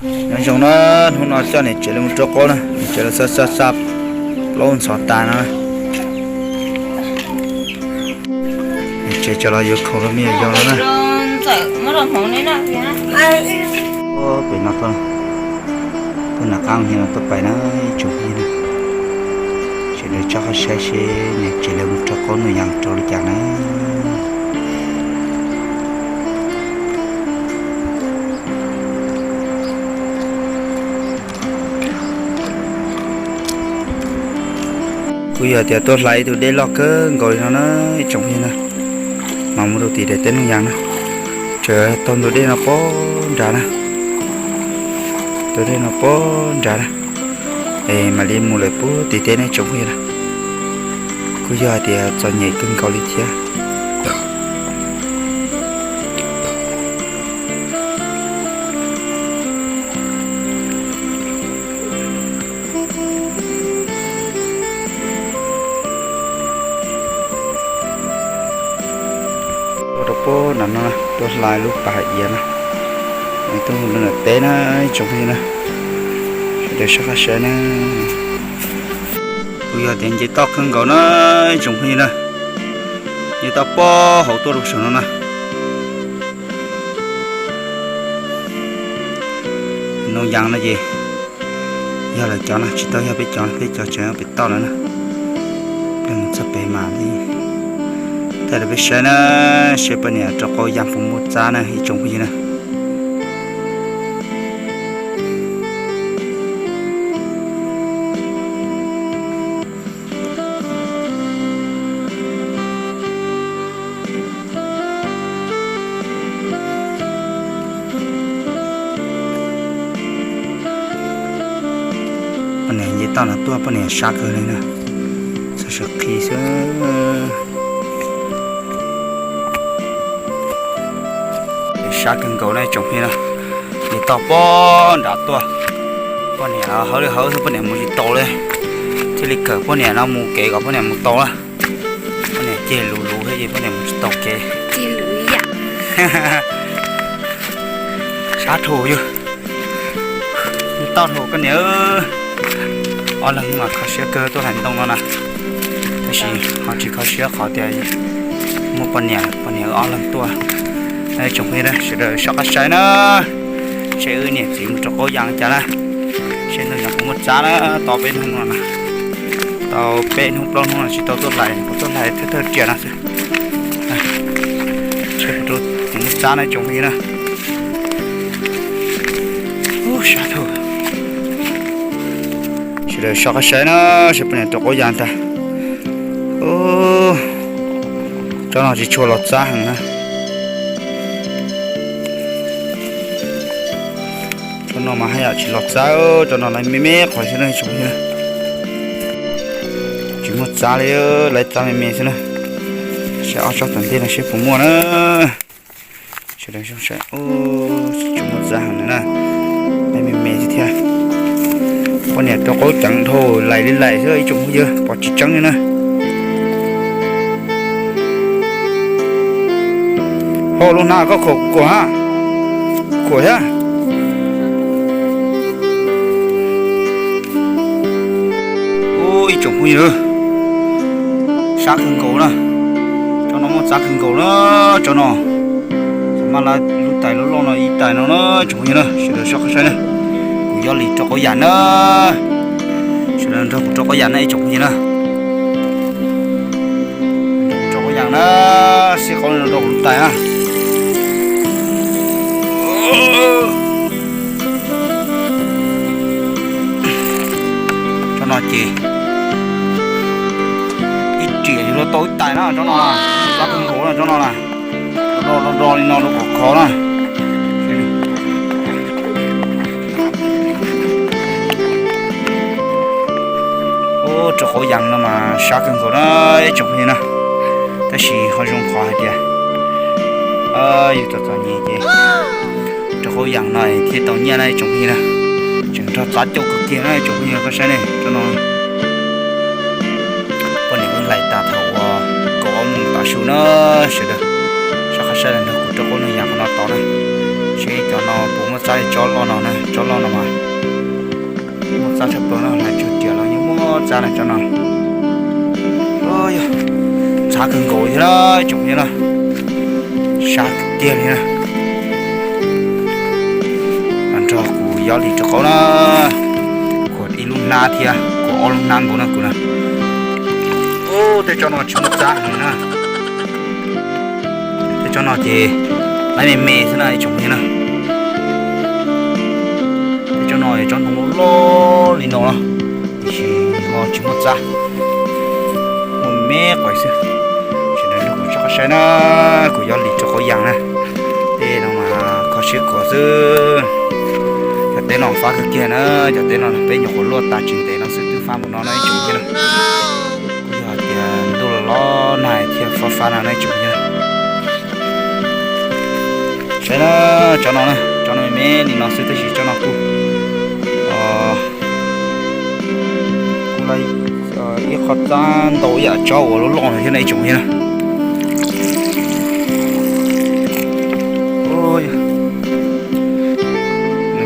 Nyob zoo na, hnub no coj niam tsev los mus rau qaub na, niam tsev los xa xa xa plaub ntxhov tas no na. Niam tsev coj los yuav khoom rau me nyuam yaus no na. Pem no tuaj, tuaj nram qab ntoo no tuaj pais na, ib tsoom phooj ywg na. Sawv daws tsob qab saib seb niam tsev lawv mus rau qaub nuj yees rau li cas na. Kuj yog tias tuaj hlais ib tug dej loj kawg nkaus li no na, ib tsoom phooj ywg na. Mas mus rau tim daim teb nuj yees na, tseem taug ntug dej no pog nrad na, ntug dej no pog nrad na, es mam li mus lawm puag tim teb na ib tsoom phooj ywg na. Kuj yog hais tias txom nyem kawg nkaus li thiab. Tuaj rau pem no, tuaj hlais lub pas hais iav no, tuaj mus rau nram teb na ib tsoom phooj ywg na, sawv daws soj qab saib na. Kuj yog tias nce toj kawg nkaus na ib tsoom phooj ywg na, nce toj pem hauv tuaj rau saum no na. Nuj yees no ces yog lawv cov no, tsis tau yog peb cov, peb cov tseem pem toj lawm na. Peb mus txog pem mam li thaij rau peb saib na, seb poj niam rau qaub yees puas muaj txab na ib tsoom phooj ywg na. Poj niam nce toj no tuaj poj niam sab kawg li na, txog sawv qhi xwb. Sab kawg nkaus na tsoom phooj ywg na, nce toj pem nrad tuaj, poj niam hauv li hauv xwb poj niam mus tsis tau li, thiaj li kawm poj niam no mus kev kom poj niam mus tau na. Poj niam ceg luv luv thiab ces poj niam mus tsis tau kev. Sab dhau yog, toj dhau koj niam. Ob leeg mas kho siab kawg tuaj hlais ntoo no na, tab sis ho tsis kho siab qhov tias muaj poj niam, poj niam wb ob leeg tuaj. Tsoom phooj ywg sawv daws soj qab saib na, seb wb niam txiv mus rau qaub yees cas na, seb ntoo yees puas muaj txab na, tau peb hnub no na, tau peb hnub plaub hnub no tsis tau tuaj hlais, kuv tuaj hlais thawj thawj riam no xwb. Seb puas rau txiv muaj txab na tsoom phooj ywg na. Sab dhau. Sawv daws soj qab saib na, seb poj niam rau qaub yees tag. Tsob no tsis tshua los txab heev na. Tsob no mas haj yam tsis los txab, tsob no lawv me me qhov xwb na tsoom phooj ywg. Tsis muaj txab li, lawv txab me me xwb na. Saib ob tsob tom ntej no seb puas muaj na. Sawv daws zoo saib, tsis muaj txab heev na, lawv me me xwb thiab. Poj niam rau qaub ceev dhau lais li lais xwb ib tsoom phooj ywg, pom tsis tseeb li na. Hauj lwm na koj khuam kuv kuam ha, khuam thiab. Ub, ib tsoom phooj ywg, sab kawg nkaus na, tsob no muaj txab kawg nkaus na, tsob no. Maj lab lub tais loj loj no ib tais no na tsoom phooj ywg na, sawv daws soj qab saib na. Kuv yob li rau qaub yam na, sawv daws nrog kuv rau qaub yam na ib tsoom phooj ywg na. Nrog kuv rau qaub yam na, sib qaub no rau kuv lub tais na. Tsob no ces ib riam yuav luag tau ib tais na, tsob no, txab kawg nkaus na tsob no na, do do do li no rau kom khov na. Ub, rau qaub yam no mas sab kawg nkaus na ib tsoom phooj ywg na, tab sis ho zoo qhov hais tias yus txom txom nyem ces rau qaub yam no thiaj tau nyiaj na ib tsoom phooj ywg na, tseem nrog txab cauj kawg kiag na ib tsoom phooj ywg koj saib ne, tsob no poj niam wb hlais tas thaum uas kaum ob moos tav su na, sawv daws soj qab saib los nrog kuv rau qaub nws yam qhov no tod na. Tsis cov no puas muaj txab li tsob loj no na, tsob loj no mas muaj txab tshaj plaws no, hlais tsug riam los yeej muaj txab na tsob no. Yog ntxhab kawg nkaus thiab na, tsoom phooj ywg na, sab tiag tiag li na. Nrog kuv yob li rau qauv na, khuam ib lub hnab thiab khuam ob lub hnab nkaus na kuv na. Tej tsob no tsis muaj txab heev na. Tej tsob no ces laib me me xwb na ib tsoom phooj ywg na. Tej tsob no yog tsob ntoo loj loj li no na, tiam sis ho tsis muaj txab, muaj me me quav xwb. Sawv daws nrog kuv tso qab saib na, kuv yob li rau qauv yas na. Tej no mas kho siab khuav xwb. Cov teb no fab kawg kiag na, cov teb no peb nyuam qhuav luaj tas tsis ntev no xwb twb fab mus no na ib tsoom phooj ywg na. Kuj yog hais tias ntuj los los nag thiaj fab fab no na ib tsoom phooj ywg na. Saib na, tsob no na, tsob no me me li no xwb tab sis tsob no kuj, kuj ib qho txab ntau ib yam tsob uas loj loj no thiab na ib tsoom phooj ywg na.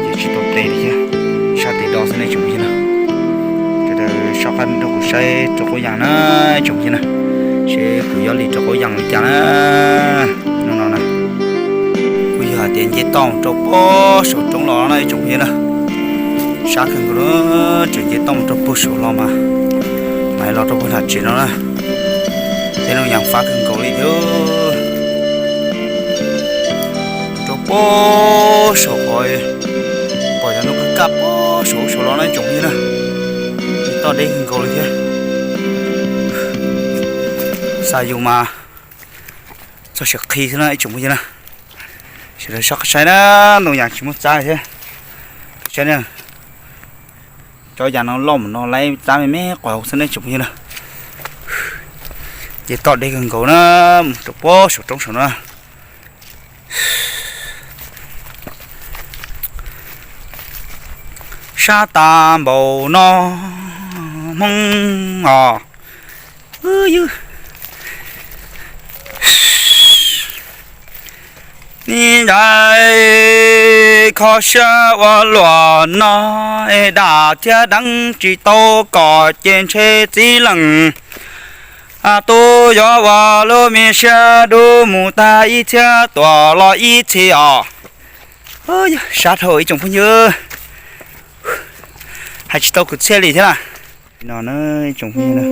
Ces tsis tau tes li thiab, sab tes do xwb na ib tsoom phooj ywg na. Sawv daws soj qab nrog kuv saib rau qauv yas na ib tsoom phooj ywg na, seb kuv yob li rau qauv yas li cas na. No no na, kuj yog hais tias nce toj mus rau puag saum roob los na ib tsoom phooj ywg na. Sab kawg nkaus na, tseem nce toj mus rau puag saum los mas, mas los rau puag nram tsev no na. Tej no yas fab kawg nkaus li thiab. Rau puag saum qhov, pom cov ntoo kaj kaj puag saum saud los na ib tsoom phooj ywg na. Toj deb kawg nkaus li thiab. Xa yus mas txog siav qhi xwb na ib tsoom phooj ywg na. Sawv daws soj qab saib na, ntoo yas tsis muaj txab thiab. Saib na, cov yas no loj mus no laib txab me me quav xwb na ib tsoom phooj ywg na. Ces toj deb kawg nkaus na, mus rau puag saum roob saum no. Sab tas npaum no Hmoob os. Ywg, ib ncaim kho siab ua luaj no, dam thiab deev tsis tau kom ces ntshe txiv leej tub yuav ua lub me siab dub mus tag ib txhiab tuam los ib txhis os. Sab dhau ib tsoom phooj ywg, hais tsis tau kwv txhiaj li thiab na. No na ib tsoom phooj ywg na,